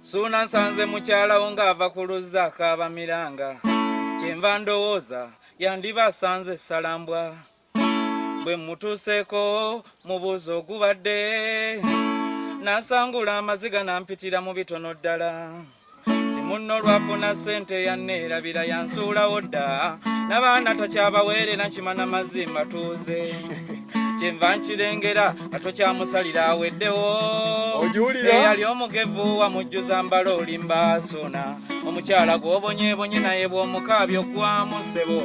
Ssuuna nsanze mukyala wo ng'ava ku luzzi akaaba miranga. Kyenva ndowooza yandiba asanze essalambwa. Bwe mmutuuseeko mubuuza ogubadde. N'asangula amaziga n'ampitira mu bitono ddala. Ti munno lwafuna ssente yanneerabira yansuulawo dda. N'abaana takyabaweerera nkima na mazzi mbatuuze. Kyenva nkirengera nga tokyamusalira aweddewo. Ogiwulira? Eyali omugevu wamujjuza mbala olimba Ssuuna. Omukyala gw'obonyeebonye naye bw'omukaabya oggwamu ssebo.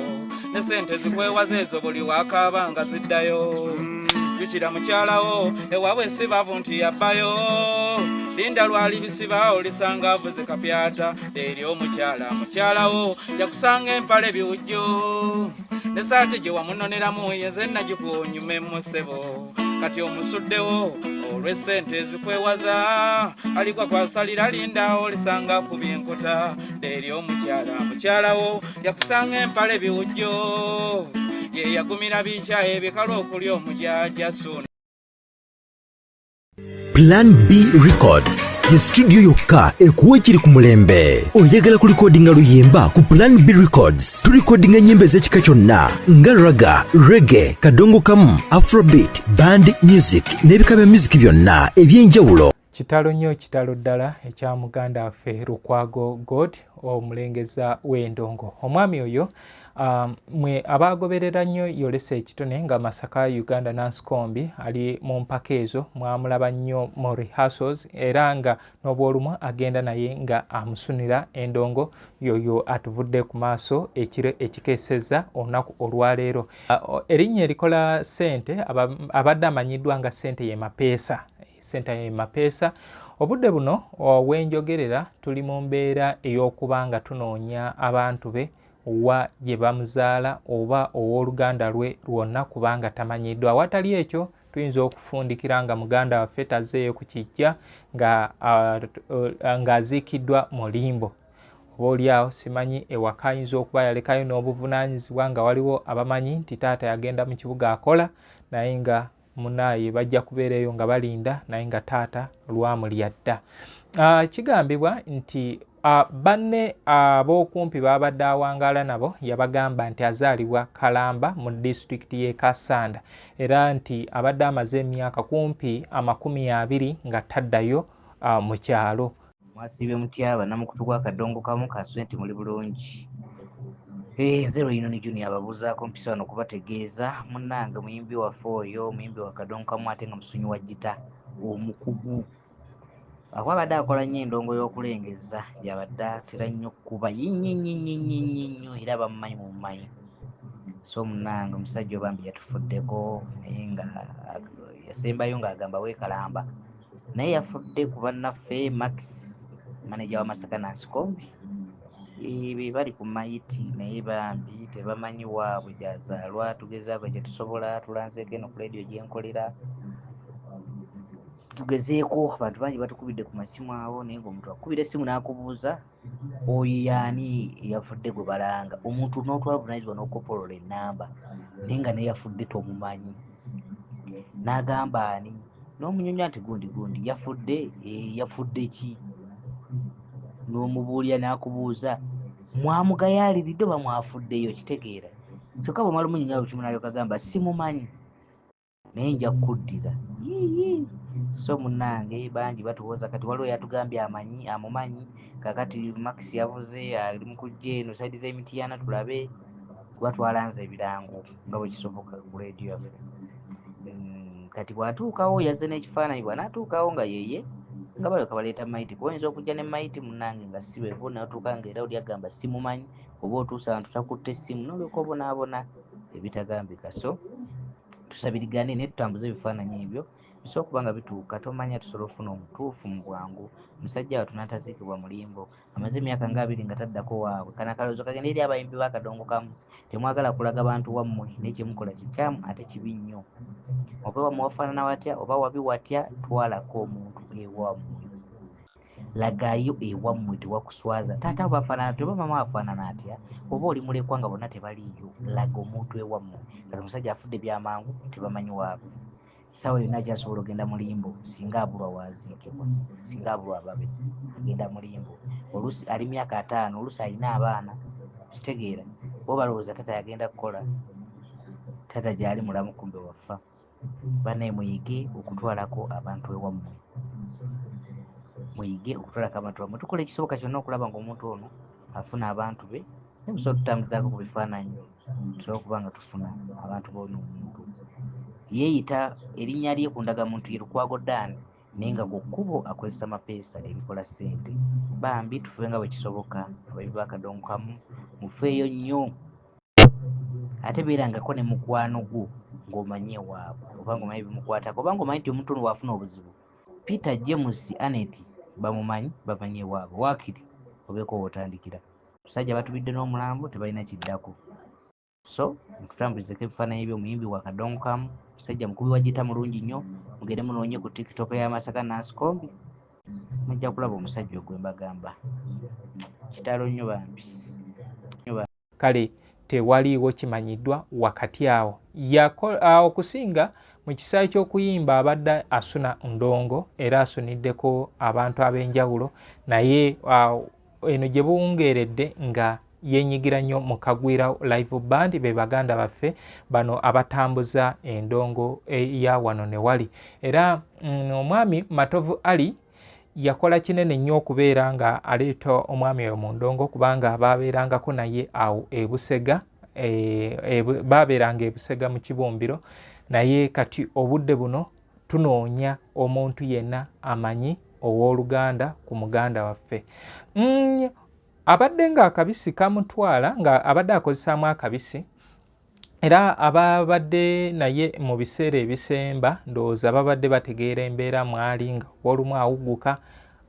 Ne ssente zikwewaza ezo buli wakaaba nga ziddayo. Jjukira mukyalawo ewaabwe si baavu nti yabbayo. Linda lwali bisiba olisanga avuze kapyata. Eri omukyala mukyalawo yakusanga empale biwujjo. Ne saati gye wamunoneramu yenze nagikuwa onyumemu ssebo. Kati omusuddewo olw'essente ezikwewaza. Aligwa kwasalira linda olisanga akubye enkota. Eri omukyala mukyalawo yakusanga empale biwujjo. Ye yagumira bikya ebikalu okulya omujaja Ssuuna. Plan B Records ye studio yokka ekuwa ekiri ku mulembe. Oyagala kulikodinga luyimba ku Plan B Records? Tulikodinga ennyimba ez'ekika kyonna nga raga, reggae, kadongo kamu, afrobeat, band music n'ebika bya music byonna eby'enjawulo. Kitalo nnyo, kitalo ddala ekya muganda waffe Lukwago God, omulengeza w'endongo. Omwami oyo mwe abaagoberera nnyo Yolesa Ekitone nga Masaka Uganda Nansikombi ali mu mpaka ezo, mwamulaba nnyo mu rehearsals era nga n'obwolumu agenda naye nga amusunira endongo. Yoyo atuvudde ku maaso ekiro ekikeesezza olunaku olwaleero. Erinnya erikola ssente abadde amanyiddwa nga ssente ye Mapeesa. Ssente ye Mapeesa. Obudde buno wenjogerera tuli mu mbeera ey'okuba nga tunoonya abantu be wa gye bamuzaala oba owooluganda lwe lwonna kubanga tamanyiddwa. Awatali ekyo tuyinza okufundikira nga muganda waffe tazzeeyo ku kijja ng'aziikiddwa mu limbo. Oba oli awo simanyi ewaka ayinza okuba yalekayo n'obuvunaanyizibwa nga waliwo abamanyi nti taata yagenda mu kibuga akola, naye nga munaaye bajja kubeera eyo nga balinda naye nga taata lwamulya dda. Kigambibwa nti banne ab'okumpi baabadde awangaala nabo yabagamba nti azaalibwa Kalamba mu disitulikiti y'e Kassanda era nti abadde amaze emyaka kumpi 20 nga taddayo mu kyalo. Mwasiibye mutya bannamukutu gwa Kadongo Kamu? Kansube nti muli bulungi. Nze Lweyinoni Junior ababuuzaako mpisa wano okubategeeza munnange muyimbi waffe oyo, omuyimbi wa Kadongo Kamu ate nga musunyi wa ggita omukugu. Akuba abadde akola nnyo endongo y'okulengezza gy'abadde atera nnyo okukuba yinnyinnyinnyinnyo era bamumanyi mumumanyi. So munnange omusajja obambi yatufuddeko naye nga yasembayo ng'agamba weekalamba. Naye yafudde ku bannaffe Max, maneja wa Masaka Nansikombi. Be bali ku mayiti naye bambi tebamanyi waabwe gy'azaalwa. Tugezaako kye tusobola, tulanzeeko eno ku leediyo gye nkolera. Tugezeeko, abantu bangi batukubidde ku masimu awo naye ng'omuntu akukubira essimu n'akubuuza oyo y'ani eyafudde gwe balanga. Omuntu n'otwala obuvunaanyizibwa n'okopolola ennamba naye nga n'eyafudde tomumanyi. N'agamba ani? N'omunyumya nti gundi gundi yafudde, yafudde ki? N'omubuulira n'akubuuza mwamugayaaliridde oba mwafuddeyo, kitegeera. Kyokka bw'omala omunyumya buli kimu n'alyoka agamba simumanyi naye nja kukuddira. Yiiyi. So munnange bangi batuwoza kati waliwo yatugambye amanyi amumanyi kaakati Max yavuze ali mu kujja eno sayidi z'Emityana tulabe kuba twalanze ebirango nga bwe kisoboka ku leediyo yaffe. Kati bw'atuukawo yazze n'ekifaananyi, bw'anaatuukawo nga yeye nga balyoka baleeta mayiti, kuba oyinza okujja ne mayiti munnange nga si bwe bo n'otuuka nga era oli agamba simumanyi, oba otuuse abantu takutte essimu n'olyoka obonaabona ebitagambika. So tusabirigane naye tutambuze ebifaananyi ebyo bisobola okuba nga bituuka, tomanya tusobola okufuna omutuufu mu bwangu. Musajja wattu n'ataziikibwa mu limbo, amaze emyaka nga 20 nga taddako waabwe. Kano akalowoozo kagende eri abayimbi b'akadongo kamu, temwagala kulaga bantu wammwe naye kye mukola kikyamu ate kibi nnyo. Oba wammwe wafaanana watya oba wabi watya, twalako omuntu ewammwe, lagayo ewammwe, tewakuswaza. Taata wo afaanana atya oba maama wo afaanana atya, oba oli mulekwa nga bonna tebaliiyo, laga omuntu ewammwe. Kati omusajja afudde byamangu tebamanyi waabwe. Essaawa yonna akyasobola okugenda mu limbo singa abulwa waaziikibwa, singa abulwa ababe. Agenda mulimbo, oluusi ali myaka 50, oluusi alina abaana. Kitegeera, bo balowooza tata yagenda kukola, tata gyali mulamu, kumbe wafa. Banaye, muyige okutwalako abantu ewammwe, muyige okutwalako abantu bammwe. Tukola ekisoboka kyonna okulaba nga omuntu ono afuna abantu be, naye musobola tutambuzaako ku bifaananyi, tusobola okuba nga tufuna abantu boona. Omuntu yeeyita erinnya lye ku ndagamuntu ye Lukwago Dan, naye nga ku kkubo akozesa mapeesa ebikola ssente. Bambi, tufube nga bwe kisoboka. Abayibi bakadongo kamu, mufeeyo nnyo, ate beerangako ne mukwano gwo ng'omanyi ewaabwe, oba ng'omanyi bimukwatako, oba ng'omanyi nti omuntu ono waafuna obuzibu, Peter, James, Anet bamumanyi, bamanyi ewaabwe, waakiri obeeko wootandikira. Musajja batubidde n'omulambo, tebalina kiddako. So mututambulizeko ebifaananyi by'omuyimbi wa kadongo kamu, musajja mukubi wa gita mulungi nnyo. Mugende munoonye ku TikTok ya Masaka Nansikombi, mujja kulaba omusajja ogwe mbagamba. Kitalo nnyo bambi. Kale tewaliiwo kimanyiddwa wakati awo. Okusinga mu kisaawe ky'okuyimba abadde asuna ndongo era asuniddeko abantu ab'enjawulo, naye eno gye buwungeeredde nga yenyigira nnyo mu Kagwira Live Band, be baganda baffe bano abatambuza endongo ya wano ne wali. Era omwami Matovu Ali yakola kinene nnyo okubeera nga aleeta omwami oyo mu ndongo, kubanga babeerangako naye awo e Busega, babeeranga e Busega mu Kibumbiro. Naye kati obudde buno tunoonya omuntu yenna amanyi owooluganda ku muganda waffe. Abadde ng'akabisi kamutwala, nga abadde akozesaamu akabisi, era ababadde naye mu biseera ebisemba ndowooza babadde bategeera embeera mwali, nga olumu awugguka.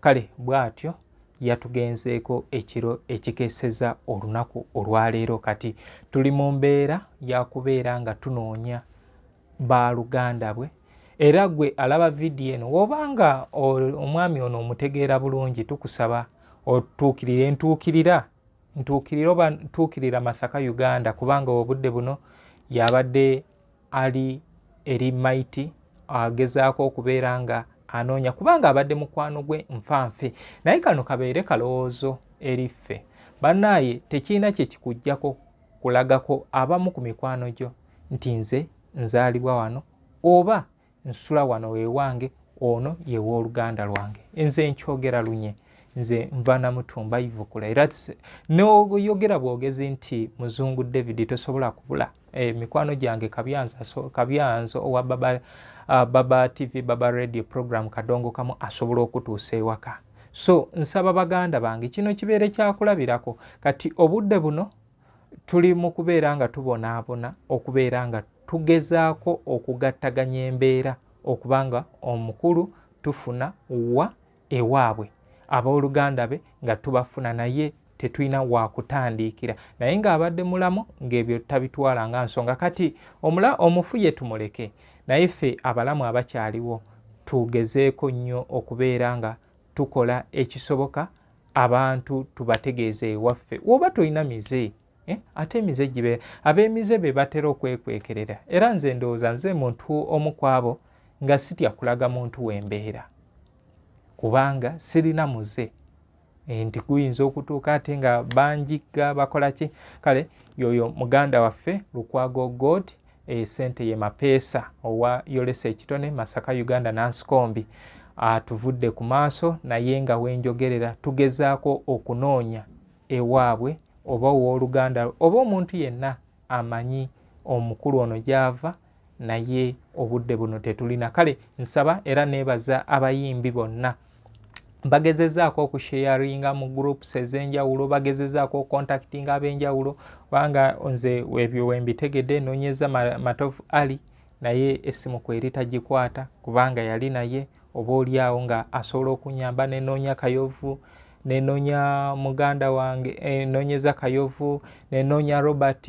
Kale bw'atyo yatugenzeeko ekiro ekikeeseza olunaku olwaleero. Kati tuli mu mbeera yakubeera nga tunoonya baluganda bwe. Era gwe alaba vidiyo eno, wobanga omwami ono omutegeera bulungi, tukusaba otuukirire, ntuukirira, ntuukirira oba ntuukirira Masaka Uganda, kubanga obudde buno yabadde ali eri maiti agezaako okubeera nga anoonya, kubanga abadde mukwano gwe nfanfe. Naye kano kabeere kalowoozo eri ffe bannaaye, tekirina kye kikuggyako kulagako abamu ku mikwano gyo nti nze nzaalibwa wano oba nsula wano, wewange ono ye wooluganda lwange. Nze nkyogera lunye, nze nva Namutumba Ivukula, era noyogera bwogezi nti Muzungu David, tosobola kubula. Mikwano gyange Kabyanzo, Kabyanzo owa Baba, Baba TV, Baba Radio program Kadongo Kamu, asobola okutuusa ewaka. So nsaba baganda bange kino kibeere kyakulabirako. Kati obudde buno tuli mu kubeera nga tubonaabona okubeera nga tugezaako okugattaganya embeera okuba nga omukulu tufuna wa ewaabwe, abooluganda be nga tubafuna, naye tetulina wakutandiikira. Naye ng'abadde mulamu ng'ebyo tabitwala nga nsonga. Kati omula omufu ye tumuleke, naye ffe abalamu abakyaliwo tugezeeko nnyo okubeera nga tukola ekisoboka abantu tubategeeze ewaffe. Woba tolina mize, ate emize gibeera, ab'emize be batera okwekwekerera. Era nze ndowooza nze muntu omu ku abo nga sitya kulaga muntu w'embeera, kubanga sirina muze nti guyinza okutuuka ate nga banjigga bakola ki. Kale yoyo muganda waffe Lukwago God, sente ye Mapeesa, owa Yolesa Ekitone, Masaka Uganda Nansikombi, atuvudde ku maaso. Naye nga wenjogerera tugezaako okunoonya ewaabwe oba owooluganda oba omuntu yenna amanyi omukulu ono gy'ava, naye obudde buno tetulina. Kale nsaba era neebaza abayimbi bonna bagezezaako okusharinga mu groups ez'enjawulo, bagezezaako okukontaktinga ab'enjawulo, kubanga nze ebyo wembitegedde noonyeza Matovu Ali, naye essimu kweri tagikwata, kubanga yali naye oba oli awo nga asobola okunyamba. Nenoonya Kayovu, nenoonya muganda wange, noonyeza Kayovu, nenoonya Robert,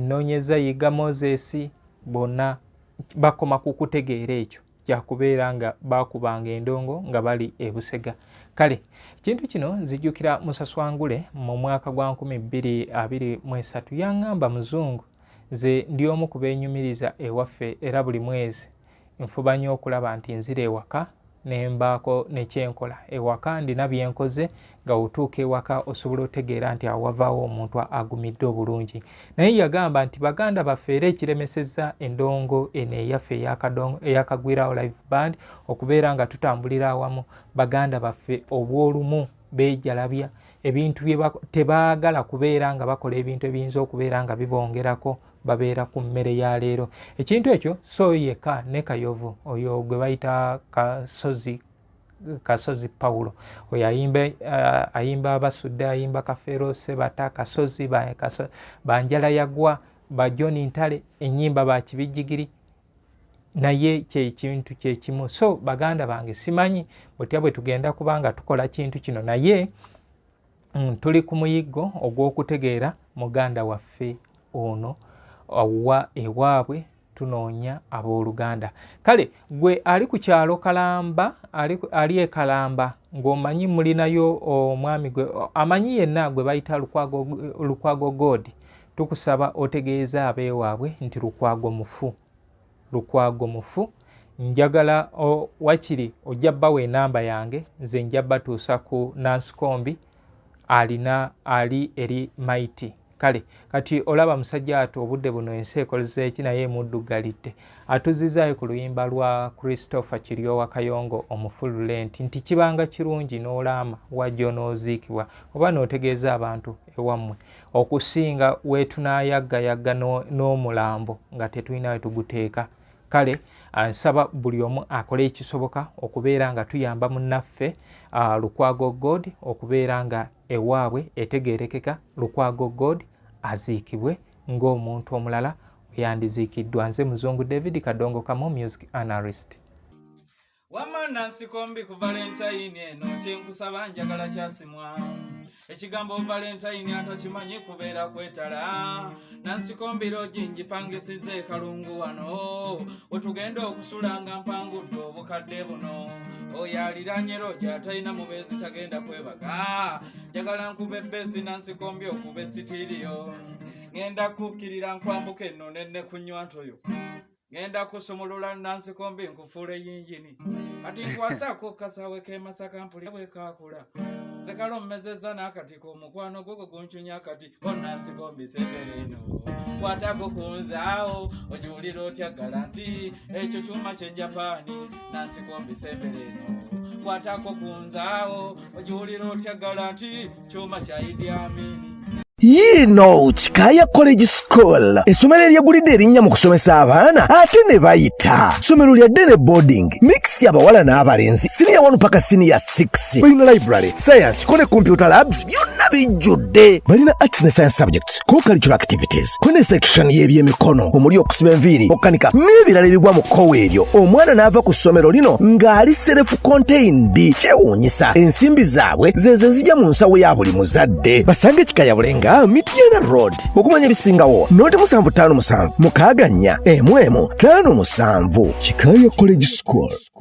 noonyeza Yiga Moses, bonna bakoma ku kutegeera ekyo kyakubeera nga bakubanga endongo nga bali e Busega. Kale ekintu kino nzijukira Musaswangule mu mwaka gwa 2023 yaŋŋamba, "Muzungu, nze ndi omu ku beenyumiriza ewaffe, era buli mwezi nfuba nnyo okulaba nti nzira ewaka." Ne mbaako ne kyenkola ewaka, ndina byenkoze nga otuuka ewaka osobola otegeera nti awo wavaawo omuntu agumidde obulungi. Naye yagamba nti baganda baffe, era ekiremesezza endongo eno eyaffe eyakagwirawo live band okubeera nga tutambulira awamu, baganda baffe obwolumu beejalabya ebintu bye tebaagala kubeera nga bakola ebintu ebiyinza okubeera nga bibongerako, babeera ku mmere ya leero. Ekintu ekyo so yekka ne Kayovu oyo gwe bayita Kasozi, Kasozi Pawulo oyo ayimba, ayimba Abasudde, ayimba Kafeero, Sebata, Kasozi, Banjala Yagwa, ba John Ntale, enyimba ba Kibijjigiri, naye kyekintu kyekimu. So baganda bange, simanyi butya bwe tugenda kubanga tukola kintu kino, naye tuli ku muyiggo ogw'okutegeera muganda waffe ono wa ewaabwe. Tunoonya abooluganda. Kale gwe ali ku kyalo Kalamba, ali e Kalamba, ng'omanyi mulinayo omwami gwe amanyi yenna gwe bayita Lukwago God, tukusaba otegeeza abeewaabwe nti Lukwago mufu, Lukwago mufu. Njagala wakiri ojja bbawa enamba yange, nze nja batuusa ku Nansikombi alina ali eri maiti. Kale kati olaba musajja ati obudde buno ensi ekoleza eki, naye emuddugalidde. Atuzizaayo ku luyimba lwa Christopher Kiryowa Kayongo omufulule nti kibanga kirungi n'olaama wajja onooziikibwa oba n'otegeeza abantu ewammwe, okusinga wetunayaggayagga n'omulambo nga tetulina we tuguteeka. Kale nsaba buli omu akole ekisoboka okubeera nga tuyamba munnaffe Lukwago God okubeera nga ewaabwe etegeerekeka, Lukwago God aziikibwe ng'omuntu omulala yandiziikiddwa. Nze Muzungu David Kadongo Kamo, music analyst. Wamma Nansikombi, ku Valentine eno kyenkusaba, njagala kyasimwa ekigambo Valentine atakimanyi kubeera kwetala. Nansikombi, lodge ngipangisiza ekalungu wano wetugenda okusula nga mpangudde obukadde buno. Oyo aliranye lodge atalina mubeezi tagenda kwebaka. Njagala nkuba ebass, Nansikombi, okuba esitiriyo. Ngenda kukkirira nkwambuka enno nenne kunywa ntoyo. Ngenda kusumulula, Nansikombi, nkufuula eyingini. Kati nkwasaako kasawe k'e Masaka, mpulira bwe kakula. Nze kale ommezezza n'akatiko, omukwano gwo gwe guncunya akati. O Nansikombi, sembera eno, kwatako kunzaawo, ogiwulira otya ggala nti ekyo kyuma kye Japaani? Nansikombi, sembera eno, kwatako kunzaawo, ogiwulira otya ggala nti kyuma kya Idi Amini? Yiino Kikaaya College School, essomero eryegulidde erinnya mu kusomesa abaana ate ne bayita. Ssomero lya day ne boarding mix, abawala n'abalenzi, siniya 1 paka siniya 6. Balina library, science ko ne computer labs, byonna bijjudde. Balina arts ne science subjects, co-curricular activities, ko ne section y'ebyemikono omuli okusiba enviiri, okukanika n'ebirala ebigwa mu kkowa eryo. Omwana n'ava ku ssomero lino ng'ali self contained. Kyewuunyisa, ensimbi zaabwe zezo ezijja mu nsawo ya buli muzadde. Basange Kikaya Bulenga, Mityana Road. Okumanya ebisingawo, noti 757 64 11 57. Kikaya College School.